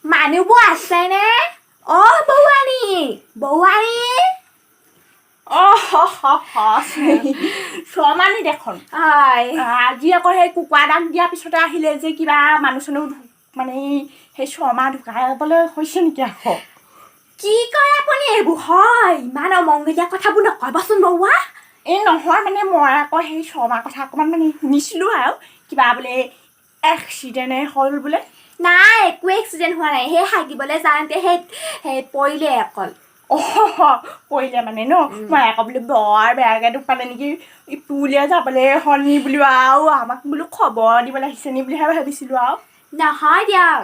মানুহবোৰ আছেনে? অ বৌৱানী, বৌৱানী। অ শৰ্মানী দেখোন। হয়। আজি আকৌ সেই কুকুৰা দাগ দিয়াৰ পিছতে আহিলে যে, কিবা মানুহ চানুহ মানে সেই শৰ্মা ঢুকাবলৈ হৈছে নেকি আকৌ? কি কয় আপুনি এইবোৰ হয়? ইমান অমংগলীয়া কথাবোৰ নকয়বচোন বৌৱা। এই নহয়, মানে মই আকৌ সেই শৰ্মাৰ কথা অকণমান মানে শুনিছিলোঁ আৰু কিবা বোলে এক্সিডেণ্টে হ'ল বোলে। নাই, একো এক্সিডেণ্ট হোৱা নাই। সেই হাগিবলৈ যাওঁতে সেই সেই পৰিলে অকল। অ, পৰিলে মানে ন? মই আকৌ বোলো বৰ বেয়াকৈ দুখ পালে নেকি, পুলিয়ে যাবলৈ হ'ল নি বোলো, আৰু আমাক বোলো খবৰ দিবলৈ আহিছে নি বুলিহে ভাবিছিলোঁ আৰু। নহয় দিয়ক।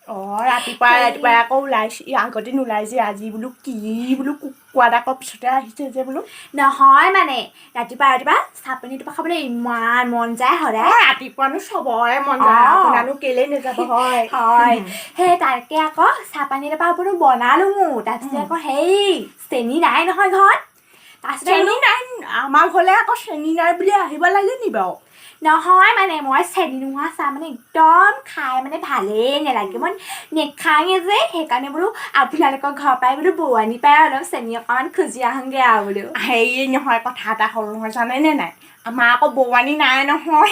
অঁ, ৰাতিপুৱাই ৰাতিপুৱাই আকৌ ওলাইছে, আগতে নোলাই যে, আজি বোলো কি বোলো কুকুৰা ডাকৰ পিছতে আহিছে যে বোলো। নহয়, মানে ৰাতিপুৱা ৰাতিপুৱা চাহ পানী টোপা খাবলৈ ইমান মন যায় সদায়। অঁ, ৰাতিপুৱানো চবৰে মন যায়। আপোনানো কেলেই নাযাব হয়? হয়, সেই তাকে আকৌ চাহ পানী এটোপা বোলো বনালো মোৰ। তাৰপিছতে আকৌ সেই চেনি নাই নহয় ঘৰত, তাৰপিছতে চেনি নাই? আমাৰ ঘৰলৈ আকৌ চেনি নাই বুলি আহিব লাগে নি বাৰু? নহয়, মানে মই চেনি নোহোৱা চাহ মানে একদম খাই মানে ভালেই নালাগে, মই নেখাওঁৱে যে। সেইকাৰণে বোলো আপোনালোকৰ ঘৰৰ পৰাই বোলো বৌৱানী পাই অলপ চেনি অকণমান খুজি আহোঁগৈ আৰু বোলো। হেৰি নহয়, কথা এটা হ'ল নহয়, জানেনে নাই? আমাৰ আকৌ বৌৱানী নাই নহয়।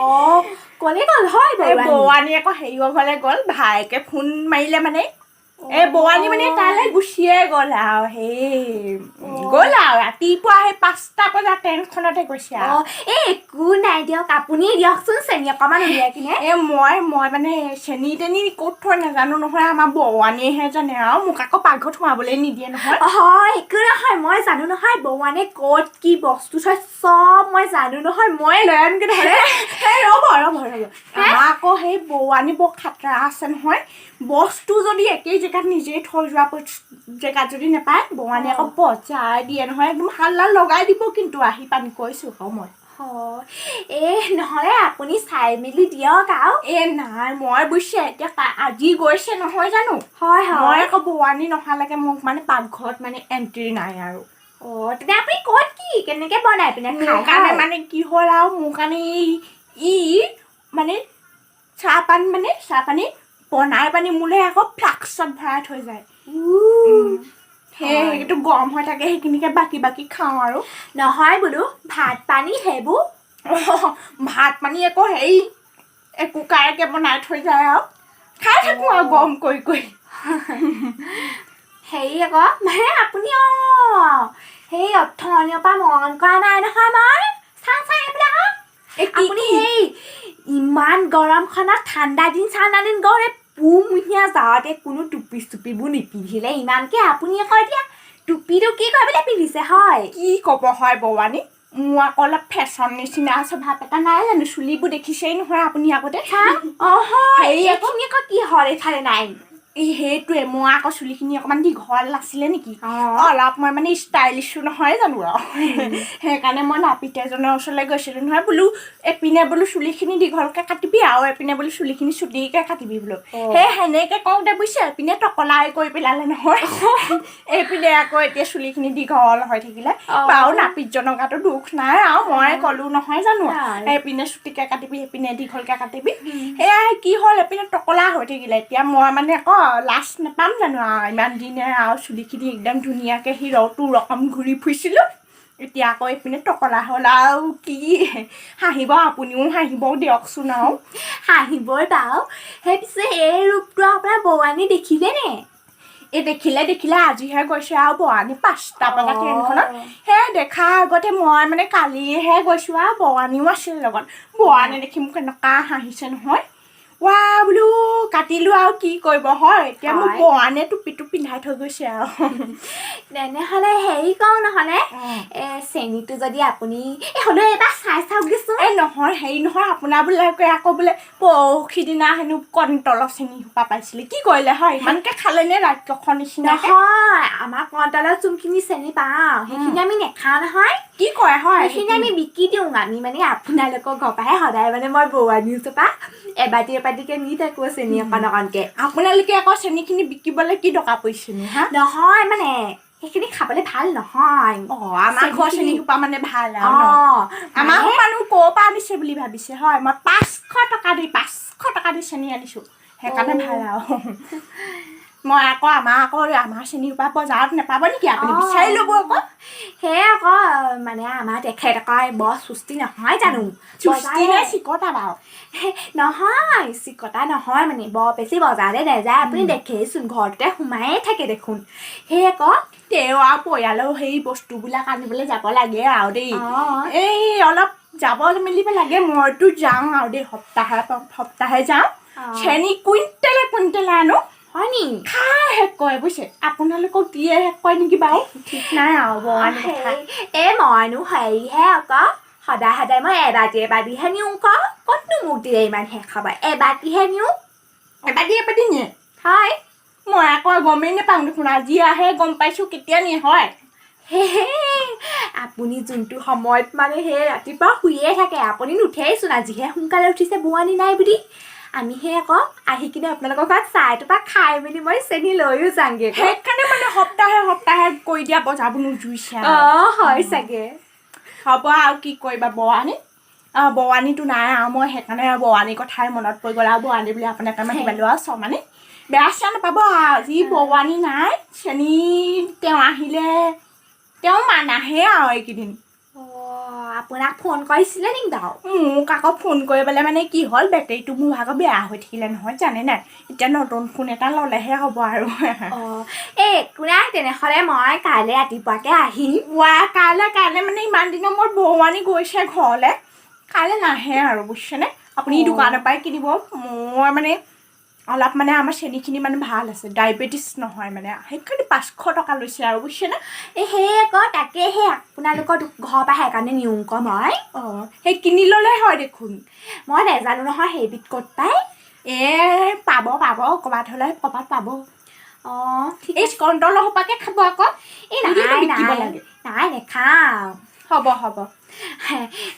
অঁ, ক'লে গ'ল হয়? এই বৌৱানী? বৌৱানী আকৌ হেৰিয়ৰ ঘৰলৈ গ'ল, ভায়েকে ফোন মাৰিলে, মানে এই বৌৱানী মানে তালৈ গুচিয়ে গ'ল আৰু। সেই গ'ল আৰু ৰাতিপুৱা সেই 5টা বজাত ট্ৰেইনখনতে গৈছে আৰু। অঁ, এই একো নাই দিয়ক, আপুনি দিয়কচোন চেনি অকণমান উলিয়াই কিনে। এই মই মানে চেনি তেনি ক'ত থৈ নাজানো নহয়, আমাৰ বৌৱানীয়েহে জানে আৰু। মোক আকৌ পাকঘৰত সোমাবলৈ নিদিয়ে নহয়। হয়, একো নহয়, মই জানো নহয় বৌৱানে ক'ত কি বস্তু থয়, চব মই জানো নহয়। মই লৈ আনগৈ নহ'লে। সেই ৰ'ব ৰ'ব ৰ'ব, আমাৰ আকৌ সেই বৌৱানী বৰ খাতৰা আছে নহয়। বস্তু যদি একেই জেগাত নিজেই থৈ যোৱা জেগাত যদি নাপায়, বৌৱানী আকৌ বজাই দিয়ে নহয়, একদম হাল্লা লগাই দিব কিন্তু আহি পানি, কৈছোঁ আকৌ মই। হয়, এই নহ'লে আপুনি চাই মেলি দিয়ক আৰু। এই নাই, মই বুজিছে এতিয়া আজি গৈছে নহয় জানো? হয়। মই হয়। আকৌ বৌৱানী নহালৈকে মোক মানে পাকঘৰত মানে এণ্ট্ৰি নাই আৰু। অঁ, তেনে আপুনি ক'ত কি কেনেকৈ বনাই পিনে মোৰ খায়? কাৰণে হয়? মানে কি হ'ল আৰু, মোৰ কাৰণে ই মানে চাহপানী, মানে চাহপানী বনাই পানি মোলৈ আকৌ ফ্লাক্সত ভৰাই থৈ যায়। সেই সেইটো গৰম হৈ থাকে, সেইখিনিকে বাকী বাকী খাওঁ আৰু। নহয় বোলো, ভাত পানী সেইবোৰ? ভাত পানী আকৌ হেৰি কুকাৰকে বনাই থৈ যায় আৰু খাই থাকোঁ আৰু গৰম কৰি কৰি। হেৰি আকৌ মানে আপুনি অঁ সেই অথনিৰ পৰা মন কৰা নাই নহয় মই, চাওঁ চাওঁ এইবিলাক আহক। এই কি? আপুনি কি? সেই ইমান গৰমখনত, ঠাণ্ডা দিন ঠাণ্ডা দিন গ'লে পুমুহীয়া যাওঁতে কোনো টুপি চুপিবোৰ নিপিন্ধিলে ইমানকৈ, আপুনি আকৌ এতিয়া টুপিটো কি কৰিবলৈ পিন্ধিছে হয়? কি ক'ব হয় বৌৱানী, মোৰ আকৌ অলপ ফেশ্বন নিচিনা স্বভাৱ এটা নাই জানো? চুলিবোৰ দেখিছেই নহয় আপুনি আগতে। অঁ হয়। হেৰি আকৌ- এইখিনি আকৌ কি হ'ল এইফালে নাই? এই সেইটোৱে, মোৰ আকৌ চুলিখিনি অকণমান দীঘল আছিলে নেকি অলপ, মই মানে ষ্টাইলিছো নহয় জানো আৰু। সেইকাৰণে মই নাপিত এজনৰ ওচৰলৈ গৈছিলোঁ নহয়, বোলো এপিনে বোলো চুলিখিনি দীঘলকৈ কাটিবি আৰু এপিনে বোলো চুলিখিনি চুটিকৈ কাটিবি বোলো। সেই সেনেকৈ কওঁতে বুজিছে এপিনে টকলাই কৰি পেলালে নহয়, এইপিনে আকৌ এতিয়া চুলিখিনি দীঘল হৈ থাকিলে। বাৰু নাপিতজনৰ গাতো দুখ নাই আৰু, মই ক'লো নহয় জানো, এইপিনে চুটিকৈ কাটিবি, এইপিনে দীঘলকৈ কাটিবি। সেয়াই কি হ'ল, এইপিনে টকলা হৈ থাকিলে। এতিয়া মই মানে আকৌ লাজ নাপাম জানো আৰু? ইমান দিনে আৰু চুলিখিনি একদম ধুনীয়াকৈ হিৰ'টো ৰকম ঘূৰি ফুৰিছিলোঁ, এতিয়া আকৌ এইপিনে টকলা হ'ল আৰু। কি হাঁহিব, আপুনিও হাঁহিব দিয়কচোন আৰু। হাঁহিবই বাৰু। সেই পিছে এই ৰূপটো আপোনাৰ বৌৱানী দেখিলে নে? এই দেখিলে দেখিলে, আজিহে গৈছে আৰু বৌৱানী 5টা বজাত ট্ৰেইনখনত। সেই দেখা আগতে মই মানে কালিহে গৈছোঁ আৰু, বৌৱানীও আছিল লগত। বৌৱানী দেখি মোক এনেকুৱা হাঁহিছে নহয়, ৱা বোলো কাটিলোঁ আৰু কি কৰিব হয় এতিয়া মোক। বৌৱানীয়ে টুপিটো পিন্ধাই থৈ গৈছে আৰু। তেনেহ'লে হেৰি কওঁ নহ'লে, চেনিটো যদি আপুনি এই হ'লেও এবাৰ চাই চাওকগৈচোন। এই নহয়, হেৰি নহয়, আপোনাৰ বোলে আকৌ বোলে পৰহি দিনা হেনো কণ্টলৰ চেনি সোপা পাইছিলে, কি কৰিলে হয়? ইমানকে খালেনে ৰাক্ষসৰ নিচিনাকে? নহয়, আমাৰ কণ্টলত যোনখিনি চেনি পাওঁ সেইখিনি আমি নেখাওঁ নহয়। কি কয় হয়? সেইখিনি আমি বিকি দিওঁ। আমি মানে আপোনালোকৰ ঘৰৰ পৰাহে সদায় মানে মই বৌৱানী ওচৰৰ পৰা এবাতি এবাতিকে নি থাকোঁ চেনি অকণ অকণকে। আপোনালোকে আকৌ চেনিখিনি বিকিবলৈ কি দৰকাৰ পৰিছেনো হা? নহয়, মানে সেইখিনি খাবলৈ ভাল নহয়। অঁ, আমাৰ ঘৰৰ চেনি সোপা মানে ভাল আৰু ন? অঁ। আমাৰ মানে মানুহ ক'ৰ পৰা আনিছে বুলি ভাবিছে হয়? মই 500 টকা দি, 500 টকা দি চেনি আনিছোঁ। সেইকাৰণে ভাল আৰু। মই আকৌ আমাৰ চেনীৰ পৰা বজাৰত নাপাব নেকি, আপুনি বিচাৰি ল'ব আকৌ। সেয়া আকৌ, মানে আমাৰ তেখেত আকৌ বৰ চুস্তি নহয় জানো? চুস্তি নে চিকতা বাৰু? নহয়, চিকতা নহয়, মানে বৰ বেছি বজাৰলৈ নাযায়। আপুনি দেখেইচোন, ঘৰটোতে সোমায়ে থাকে দেখোন। সেই আকৌ। তেওঁ আৰু পৰিয়ালৰ সেই বস্তুবিলাক আনিবলৈ যাব লাগে আৰু দেই। এই অলপ যাব মেলিব লাগে। মইতো যাওঁ আৰু দেই, সপ্তাহে সপ্তাহে যাওঁ। চেনি কুইণ্টেলে কুইণ্টেলে আনো। হয় নি? খাই শেষ কৰে বুজিছে। আপোনালোকক দিয়ে শেষ কৰে নেকি বাৰু, ঠিক নাই আৰু বৰাণী কথা। এই মইনো হেৰিহে আকৌ, সদায় সদায় মই এবাতি এবাতিহে নিওঁ ক। ক'তনো মোক দিয়ে ইমান শেষ খাব? এবাতিহে নিওঁ। এবাতি এবাতি নিয়ে? হয়। মই আকৌ গমেই নাপাওঁ দেখোন, আজি আহে গম পাইছোঁ কেতিয়া নিয়ে হয়। হে, আপুনি যোনটো সময়ত মানে সেই ৰাতিপুৱা শুইয়ে থাকে, আপুনি নুঠেইচোন। আজিহে সোনকালে উঠিছে বোৱানী নাই বুলি। আমিহে আকৌ আহি কিনে আপোনালোকৰ ঘৰত চাহ এটোপা খাই মেলি মই চেনি লৈও যাওঁগৈ আকৌ। সেইকাৰণে মানে সপ্তাহে সপ্তাহে কৰি দিয়া বজাৰবোৰ নোজুৰিছে আৰু। অঁ, হয় চাগে। হ'ব আৰু কি কৰিবা বৰাণী। অঁ, বৰাণীটো নাই আৰু, মই সেইকাৰণে বৰাণীৰ কথাই মনত পৰি গ'ল আৰু বৰাণী বুলি আপোনাকে মাতি পালোঁ আৰু। চমানি বেয়া চেয়া নাপাব, আজি বৰাণী নাই, চেনি তেওঁ আহিলে তেওঁ নাহে আৰু এইকেইদিন। অঁ, আপোনাক ফোন কৰিছিলে নেকি বাৰু? মোক আকৌ ফোন কৰিবলৈ মানে কি হ'ল, বেটেৰীটো মোৰ ভাগৰ বেয়া হৈ থাকিলে নহয়, জানে নাই? এতিয়া নতুন ফোন এটা ল'লেহে হ'ব আৰু। অঁ, এই একো নাই, তেনেহ'লে মই কাইলৈ ৰাতিপুৱাকে আহিম। ৱা, কাইলৈ মানে ইমান দিনৰ মূৰত বৰুৱানী গৈছে ঘৰলৈ, কাইলৈ নাহে আৰু বুজিছেনে আপুনি? দোকানৰ পৰাই কিনিব। মই মানে অলপ মানে আমাৰ চেনিখিনি মানে ভাল আছে, ডায়েবেটিছ নহয়, মানে সেইকাৰণে 500 টকা লৈছে আৰু বুজিছেনে? এই সেই আকৌ, তাকে সেই আপোনালোকৰ ঘৰৰ পৰা সেইকাৰণে নিওঁ আকৌ মই। অঁ, সেই কিনি ল'লে হয় দেখোন। মই নাজানো নহয় সেইবিধ ক'ত পায়। এই পাব পাব, ক'ৰবাত হ'লে ক'ৰবাত পাব। অঁ, ঠিক। এই কণ্ট্ৰলৰ সোপাকে খাব আকৌ। এই বুলিতো নাই। বিকিব নাই। লাগে। নাই, নেখাওঁ। হ'ব হ'ব।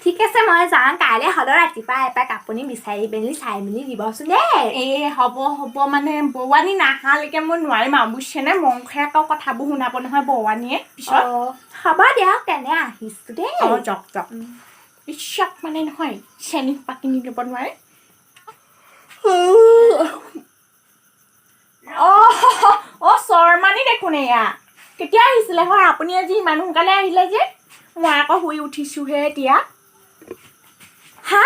ঠিক আছে, মই যাওঁ। কাইলৈ হ'লেও ৰাতিপুৱা এপাক আপুনি বিচাৰি মেলি চাই মেলি দিবচোন দেই। এই হ'ব হ'ব, মানে বৰুৱানী নাহালৈকে মই নোৱাৰিম আৰু বুজিছেনে? মংসে আকৌ কথাবোৰ শুনাব নহয় বৰুৱানীয়ে পিছত। অঁ, হ'ব দিয়ক তেনে, আহিছোঁ দেই। অঁ, যাওক যাওক। বিশ্বাস মানে নহয়, চেনি সোপা কিনি ল'ব নোৱাৰে। অঁ অঁ, শৰ্মানী দেখোন এয়া, কেতিয়া আহিছিলে হয় আপুনি? আজি ইমান সোনকালে আহিলে যে? মই আকৌ শুই উঠিছোঁহে এতিয়া। হা,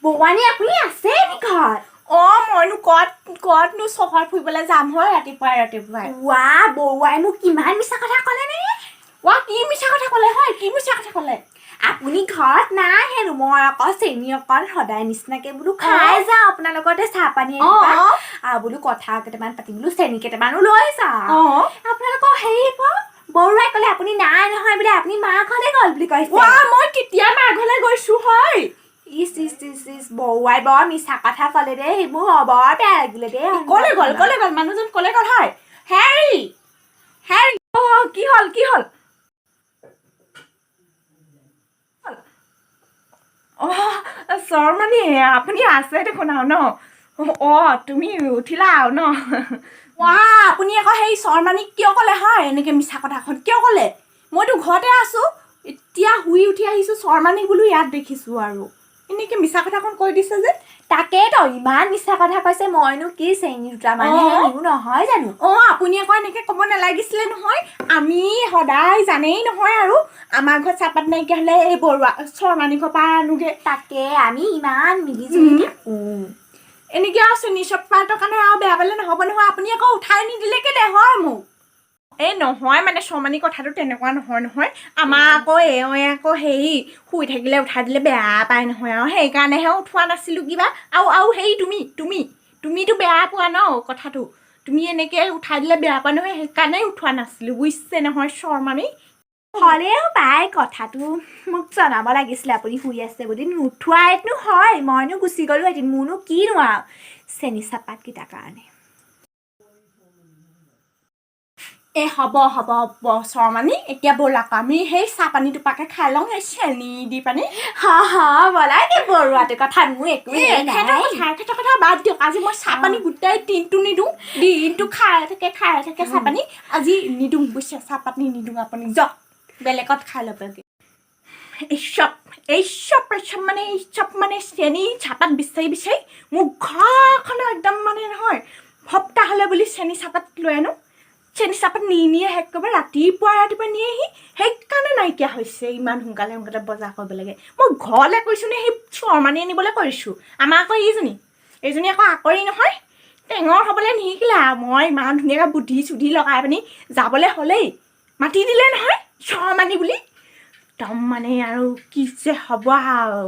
বৰুৱানী, আপুনি আছে নি ঘৰত? অঁ, মইনো ক'ত ক'তনো চহৰ ফুৰিবলৈ যাম হয় ৰাতিপুৱাই ৰাতিপুৱাই। ৱা, বৰুৱাই মোক কিমান মিছা কথা ক'লে নে? ৱা, কি মিছা কথা ক'লে হয়? কি মিছা কথা ক'লে? আপুনি ঘৰত নাই হেনো। মই আকৌ চেনি অকণ সদায় নিচিনাকে বোলো খাই যাওঁ আপোনালোকতে চাহ পানী একাপ, আৰু বোলো কথা কেইটামান পাতিম, বোলো চেনি কেইটামানো লৈ যাওঁ। আপোনালোকৰ হেৰি আকৌ বৰুৱাই ক'লে আপুনি নাই নহয় বোলে, আপুনি মা ঘৰলৈ গ'ল বুলি কৈছে। ৱা, মই কেতিয়া মা ঘৰলৈ গৈছোঁ হয়? ইচ ইচ ইচ ইচ, বৰুৱাই বৰ মিছা কথা ক'লে দেই, মোৰ বৰ বেয়া লাগিলে দেই। ক'লে গ'ল, ক'লে গ'ল মানুহজন, ক'লে গ'ল হয়? হেৰি হেৰি, অঁ, কি হ'ল, কি হ'ল? অঁ, শৰ্মানী, আপুনি আছে দেখোন আৰু ন? অঁ, তুমি উঠিলা আৰু ন? ৱা, আপুনি আকৌ সেই শৰ্মানীক কিয় ক'লে হয় এনেকৈ মিছা কথাখন কিয় ক'লে? মইতো ঘৰতে আছোঁ, এতিয়া শুই উঠি আহিছোঁ, শৰ্মানীক বোলো ইয়াত দেখিছোঁ আৰু এনেকৈ মিছা কথাখন কৈ দিছে যে। তাকেতো ইমান মিছা কথা কৈছে। মইনো কি চেনি দুটামানহে নিওঁ নহয় জানো? অঁ, আপুনি আকৌ এনেকৈ ক'ব নালাগিছিলে নহয়। আমি সদায় জানেই নহয় আৰু, আমাৰ ঘৰত চাহপাত নাইকিয়া হ'লে এই বৰুৱা শৰ্মানী ঘৰৰ পৰা আনোগৈ। তাকে, আমি ইমান মিলি জুলি থাকোঁ। এনেকৈ আৰু চেনি চপাতৰ কাৰণে আৰু বেয়া পালে নহ'ব নহয়। আপুনি আকৌ উঠাই নিদিলে কেলে হয় মোক? এই নহয়, মানে শৰ্মানী, কথাটো তেনেকুৱা নহয় নহয়। আমাৰ আকৌ এওঁৱে আকৌ হেৰি শুই থাকিলে উঠাই দিলে বেয়া পায় নহয় আৰু, সেইকাৰণেহে উঠোৱা নাছিলোঁ কিবা। আৰু আৰু হেৰি তুমি তুমি তুমিতো বেয়া পোৱা ন কথাটো, তুমি এনেকৈ উঠাই দিলে বেয়া পোৱা নহয়, সেইকাৰণেই উঠোৱা নাছিলোঁ বুজিছে নহয় শৰ্মানী। হ'লেও পাই কথাটো মোক জনাব লাগিছিলে আপুনি শুই আছে বুলি। নুঠোৱাইনো হয়, মইনো গুচি গ'লো এদিন, মোৰনো কিনো আৰু চেনি চাহপাতকেইটাৰ কাৰণে। এই হ'ব হ'ব হ'ব শৰ্মানী, এতিয়া ব'লা আকৌ আমি সেই চাহ পানী টোপাকে খাই লওঁ, সেই চেনি দি পানী। হা হা, ব'লা। এই বৰুৱাটোৰ কথা মোৰ একো এখেতৰ নাই। কথা, এখেতৰ কথা বাদ দিয়ক। আজি মই চাহ পানী গোটেই দিনটো নিদিওঁ। দিনটো খাই থাকে খাই থাকে চাহ পানী, আজি নিদিওঁ বুজিছে, চাহ পানী নিদিওঁ। আপুনি যাওক বেলেগত খাই ল'বগৈ। এই চব এই চব চব মানে এই চব মানে চেনি চাহপাত বিচাৰি বিচাৰি মোৰ ঘৰখনৰ একদম মানে নহয়, সপ্তাহলৈ বুলি চেনি চাহপাত লৈ আনো। চেনি চাহপাত নি নিয়ে শেষ কৰিব, ৰাতিপুৱা ৰাতিপুৱা নিয়েহি। সেইকাৰণে নাইকিয়া হৈছে। ইমান সোনকালে সোনকালে বজাৰ কৰিব লাগে। মই ঘৰলৈ কৈছোঁ নে সেই শৰ্মানী আনিবলৈ কৰিছোঁ? আমাৰ আকৌ এইজনী এইজনী আকৌ আকৰি নহয়, টেঙৰ হ'বলৈ নিশিকিলে আৰু। মই ইমান ধুনীয়াকৈ বুদ্ধি চুদ্ধি লগাই পিনি যাবলৈ হ'লেই মাতি দিলে নহয় শৰ্মানী বুলি। একদম মানে আৰু কি যে হ'ব আৰু।